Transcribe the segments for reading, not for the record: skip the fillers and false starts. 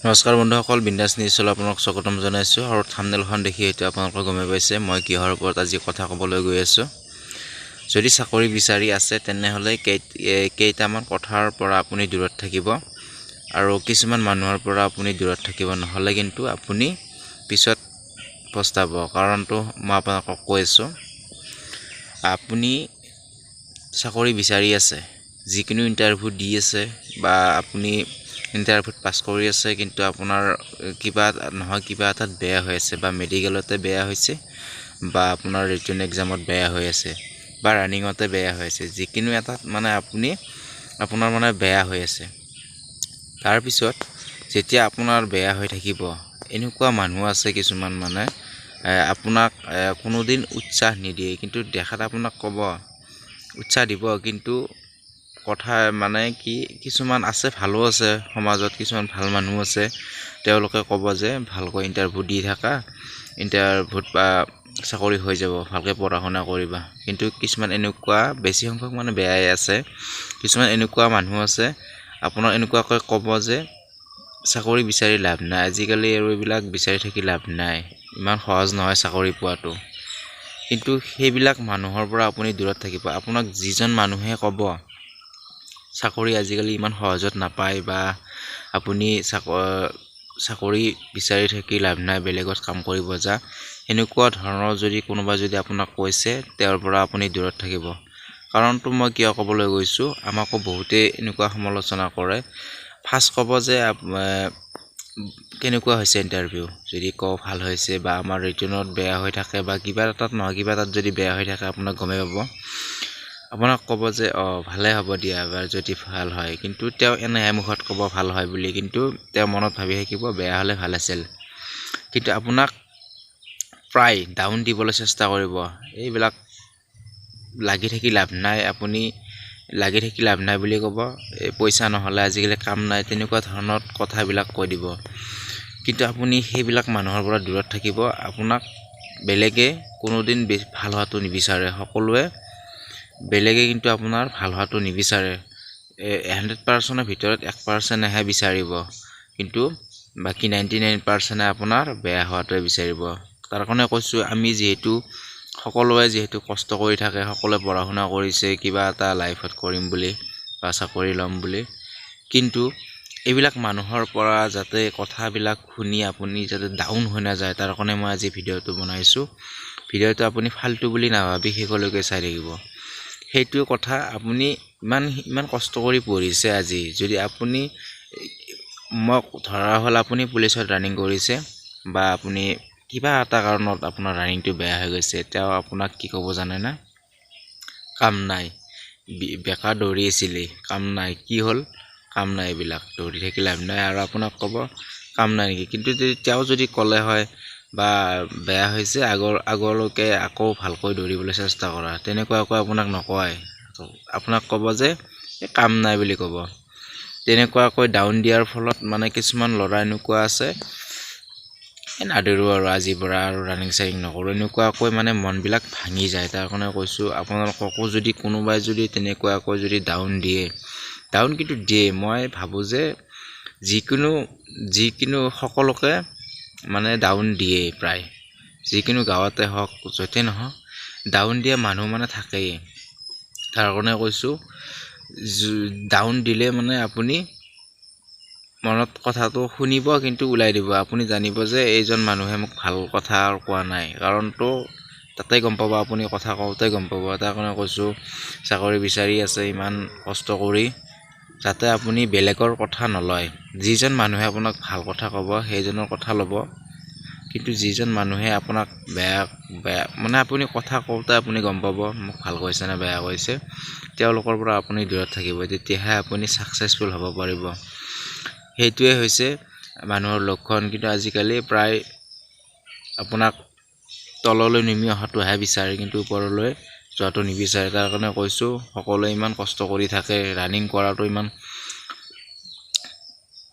নমস্কাৰ বন্ধুসকল, বিন্দাছ নিউজলৈ আপোনালোক স্বাগতম জনাইছোঁ। আৰু থাম্বনেইলখন দেখি হয়তো আপোনালোকে গমেই পাইছে মই কিহৰ ওপৰত আজি কথা ক'বলৈ গৈ আছোঁ। যদি চাকৰি বিচাৰি আছে, তেনেহ'লে কেইটামান কথাৰ পৰা আপুনি দূৰত থাকিব আৰু কিছুমান মানুহৰ পৰা আপুনি দূৰত থাকিব, নহ'লে কিন্তু আপুনি পিছত পস্তাব। কাৰণটো মই আপোনালোকক কৈ আছোঁ। আপুনি চাকৰি বিচাৰি আছে, যিকোনো ইণ্টাৰভিউ দি আছে বা আপুনি ইণ্টাৰভিউত পাছ কৰি আছে, কিন্তু আপোনাৰ কিবা নহয় কিবা এটাত বেয়া হৈ আছে, বা মেডিকেলতে বেয়া হৈছে, বা আপোনাৰ ৰিটেন এক্সামত বেয়া হৈ আছে, বা ৰানিঙতে বেয়া হৈ আছে, যিকোনো এটাত মানে আপোনাৰ মানে বেয়া হৈ আছে। তাৰপিছত যেতিয়া আপোনাৰ বেয়া হৈ থাকিব, এনেকুৱা মানুহ আছে কিছুমান, মানে আপোনাক কোনোদিন উৎসাহ নিদিয়ে, কিন্তু দেখাত আপোনাক ক'ব, উৎসাহ দিব। কিন্তু কথা মানে কি, কিছুমান আছে, ভালো আছে, সমাজত কিছুমান ভাল মানুহ আছে। তেওঁলোকে ক'ব যে ভালকৈ ইণ্টাৰভিউ দি থাকা, ইণ্টাৰভিউত বা চাকৰি হৈ যাব, ভালকৈ পঢ়া শুনা কৰিবা। কিন্তু কিছুমান এনেকুৱা, বেছি সংখ্যক মানে বেয়াই আছে। কিছুমান এনেকুৱা মানুহ আছে, আপোনাক এনেকুৱাকৈ ক'ব যে চাকৰি বিচাৰি লাভ নাই আজিকালি আৰু এইবিলাক বিচাৰি থাকি লাভ নাই, ইমান সহজ নহয় চাকৰি পোৱাটো। কিন্তু সেইবিলাক মানুহৰ পৰা আপুনি দূৰত থাকিব। আপোনাক যিজন মানুহে ক'ব চাকৰি আজিকালি ইমান সহজত নাপায় বা আপুনি চাকৰি বিচাৰি থাকি লাভ নাই, বেলেগত কাম কৰিব যা, সেনেকুৱা ধৰণৰ যদি কোনোবা যদি আপোনাক কৈছে, তেওঁৰ পৰা আপুনি দূৰত থাকিব। কাৰণটো মই কিয় ক'বলৈ গৈছোঁ, আমাকো বহুতেই এনেকুৱা সমালোচনা কৰে। ফাৰ্ষ্ট ক'ব যে কেনেকুৱা হৈছে ইণ্টাৰভিউ? যদি কওঁ ভাল হৈছে, বা আমাৰ ৰিটেনত বেয়া হৈ থাকে বা কিবা এটাত নহয় কিবা এটাত যদি বেয়া হৈ থাকে, আপোনাক গমেই পাব। আপোনাক ক'ব যে অঁ, ভালে হ'ব দিয়া এবাৰ যদি ভাল হয়। কিন্তু তেওঁ এনেহে মুখত ক'ব ভাল হয় বুলি, কিন্তু তেওঁ মনত ভাবি থাকিব বেয়া হ'লে ভাল আছিল। কিন্তু আপোনাক প্ৰায় ডাউন দিবলৈ চেষ্টা কৰিব। এইবিলাক লাগি থাকি লাভ নাই, আপুনি লাগি থাকি লাভ নাই বুলি ক'ব। এই পইচা নহ'লে আজিকালি কাম নাই, তেনেকুৱা ধৰণৰ কথাবিলাক কৈ দিব। কিন্তু আপুনি সেইবিলাক মানুহৰ পৰা দূৰত থাকিব। আপোনাক বেলেগে কোনোদিন ভাল হোৱাটো নিবিচাৰে। সকলোৱে বেলেগে কিন্তু আপোনাৰ ভাল হোৱাটো নিবিচাৰে। 100 পাৰ্চেণ্টৰ ভিতৰত 1 পাৰ্চেণ্টেহে বিচাৰিব, কিন্তু বাকী 99 পাৰ্চেণ্টে আপোনাৰ বেয়া হোৱাটোৱে বিচাৰিব। তাৰ কাৰণে কৈছোঁ, আমি যিহেতু সকলোৱে যিহেতু কষ্ট কৰি থাকে, সকলোৱে পঢ়া শুনা কৰিছে কিবা এটা লাইফত কৰিম বুলি বা চাকৰি ল'ম বুলি, কিন্তু এইবিলাক মানুহৰ পৰা যাতে কথাবিলাক শুনি আপুনি যাতে ডাউন হৈ নাযায়, তাৰ কাৰণে মই আজি ভিডিঅ'টো বনাইছোঁ। ভিডিঅ'টো আপুনি ফাল্টু বুলি নাভাবি শেষলৈকে চাই থাকিব। সেইটো কথা, আপুনি ইমান ইমান কষ্ট কৰি পঢ়িছে আজি, যদি আপুনি, মই ধৰা হ'ল আপুনি পুলিচত ৰানিং কৰিছে বা আপুনি কিবা এটা কাৰণত আপোনাৰ ৰানিংটো বেয়া হৈ গৈছে, তেওঁ আপোনাক কি ক'ব জানেনে? কাম নাই, বেকাৰ দৌৰি আছিলি, কাম নাই, কি হ'ল, কাম নাই, এইবিলাক দৌৰি থাকি লাভ নাই। আৰু আপোনাক ক'ব কাম নাই নেকি? কিন্তু যদি তেওঁ যদি ক'লে হয় বা বেয়া হৈছে, আগলৈকে আকৌ ভালকৈ দৌৰিবলৈ চেষ্টা কৰা, তেনেকুৱাকৈ আপোনাক নকয়। আপোনাক ক'ব যে এই কাম নাই বুলি ক'ব। তেনেকুৱাকৈ ডাউন দিয়াৰ ফলত মানে কিছুমান ল'ৰা এনেকুৱা আছে, এই নাদৌৰোঁ আৰু আজিৰ পৰা আৰু ৰানিং চানিং নকৰোঁ, এনেকুৱাকৈ মানে মনবিলাক ভাঙি যায়। তাৰ কাৰণে কৈছোঁ, আপোনালোককো যদি কোনোবাই যদি তেনেকুৱাকৈ যদি ডাউন দিয়ে, ডাউন কিন্তু দিয়ে, মই ভাবোঁ যে যিকোনো যিকোনো সকলোকে মানে ডাউন দিয়ে প্ৰায়, যিকোনো গাঁৱতে হওক, য'তে নহওক, ডাউন দিয়া মানুহ মানে থাকেই। তাৰ কাৰণে কৈছোঁ, ডাউন দিলে মানে আপুনি মনত কথাটো শুনিব কিন্তু ওলাই দিব। আপুনি জানিব যে এইজন মানুহে মোক ভাল কথা কোৱা নাই। কাৰণটো তাতে গম পাব, আপুনি কথা কওঁতে গম পাব। তাৰ কাৰণে কৈছোঁ, চাকৰি বিচাৰি আছে ইমান কষ্ট কৰি, যাতে আপুনি বেলেগৰ কথা নলয়। যিজন মানুহে আপোনাক ভাল কথা ক'ব, সেইজনৰ কথা ল'ব। কিন্তু যিজন মানুহে আপোনাক বেয়া বেয়া, মানে আপুনি কথা কওঁতে আপুনি গম পাব মোক ভাল কৈছে নে বেয়া কৈছে, তেওঁলোকৰ পৰা আপুনি দূৰত থাকিব। তেতিয়াহে আপুনি ছাকচেছফুল হ'ব পাৰিব। সেইটোৱে হৈছে মানুহৰ লক্ষণ। কিন্তু আজিকালি প্ৰায় আপোনাক তললৈ নামি অহাটোহে বিচাৰে, কিন্তু ওপৰলৈ যোৱাটো নিবিচাৰে। তাৰ কাৰণে কৈছোঁ, সকলোৱে ইমান কষ্ট কৰি থাকে। ৰানিং কৰাটো ইমান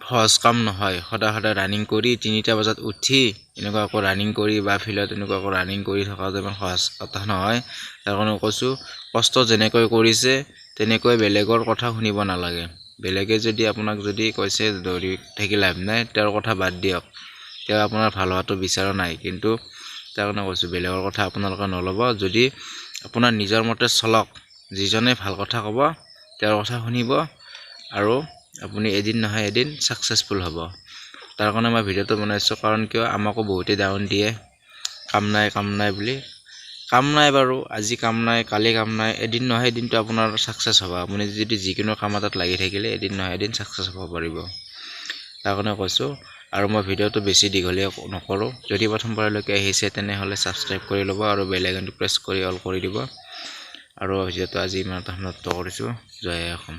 সহজ কাম নহয়। সদায় সদায় ৰানিং কৰি 3টা বজাত উঠি এনেকুৱাকৈ ৰানিং কৰি বা ফিল্ডত এনেকুৱাকৈ ৰানিং কৰি থকাটো ইমান সহজ কথা নহয়। তাৰ কাৰণে কৈছোঁ, কষ্ট যেনেকৈ কৰিছে তেনেকৈ বেলেগৰ কথা শুনিব নালাগে। বেলেগে যদি আপোনাক যদি কৈছে দৌৰি থাকি লাভ নাই, তেওঁৰ কথা বাদ দিয়ক। তেওঁ আপোনাৰ ভাল হোৱাটো বিচৰা নাই। কিন্তু তাৰ কাৰণে কৈছোঁ, বেলেগৰ কথা আপোনালোকে নল'ব। যদি আপোনাৰ নিজৰ মতে চলক, যিজনে ভাল কথা ক'ব তেওঁৰ কথা শুনিব আৰু আপুনি এদিন নহয় এদিন ছাকচেছফুল হ'ব। তাৰ কাৰণে মই ভিডিঅ'টো বনাইছোঁ। কাৰণ কিয়, আমাকো বহুতে ডাউন দিয়ে, কাম নাই কাম নাই বুলি। কাম নাই বাৰু, আজি কাম নাই, কালি কাম নাই, এদিন নহয় এদিনটো আপোনাৰ ছাকচেছ হ'ব। আপুনি যদি যিকোনো কাম এটাত লাগি থাকিলে এদিন নহয় এদিন ছাকচেছ হ'ব পাৰিব। তাৰ কাৰণে কৈছোঁ। আৰু মই ভিডিঅ'টো বেছি দীঘলীয়া নকৰোঁ। যদি প্ৰথমবাৰলৈকে আহিছে, তেনেহ'লে ছাবস্ক্ৰাইব কৰি ল'ব আৰু বেল আইকনটো প্ৰেছ কৰি অল কৰি দিব। আৰু ভিডিঅ'টো আজি ইমানতে সমাপ্ত কৰিছোঁ। জয় অসম।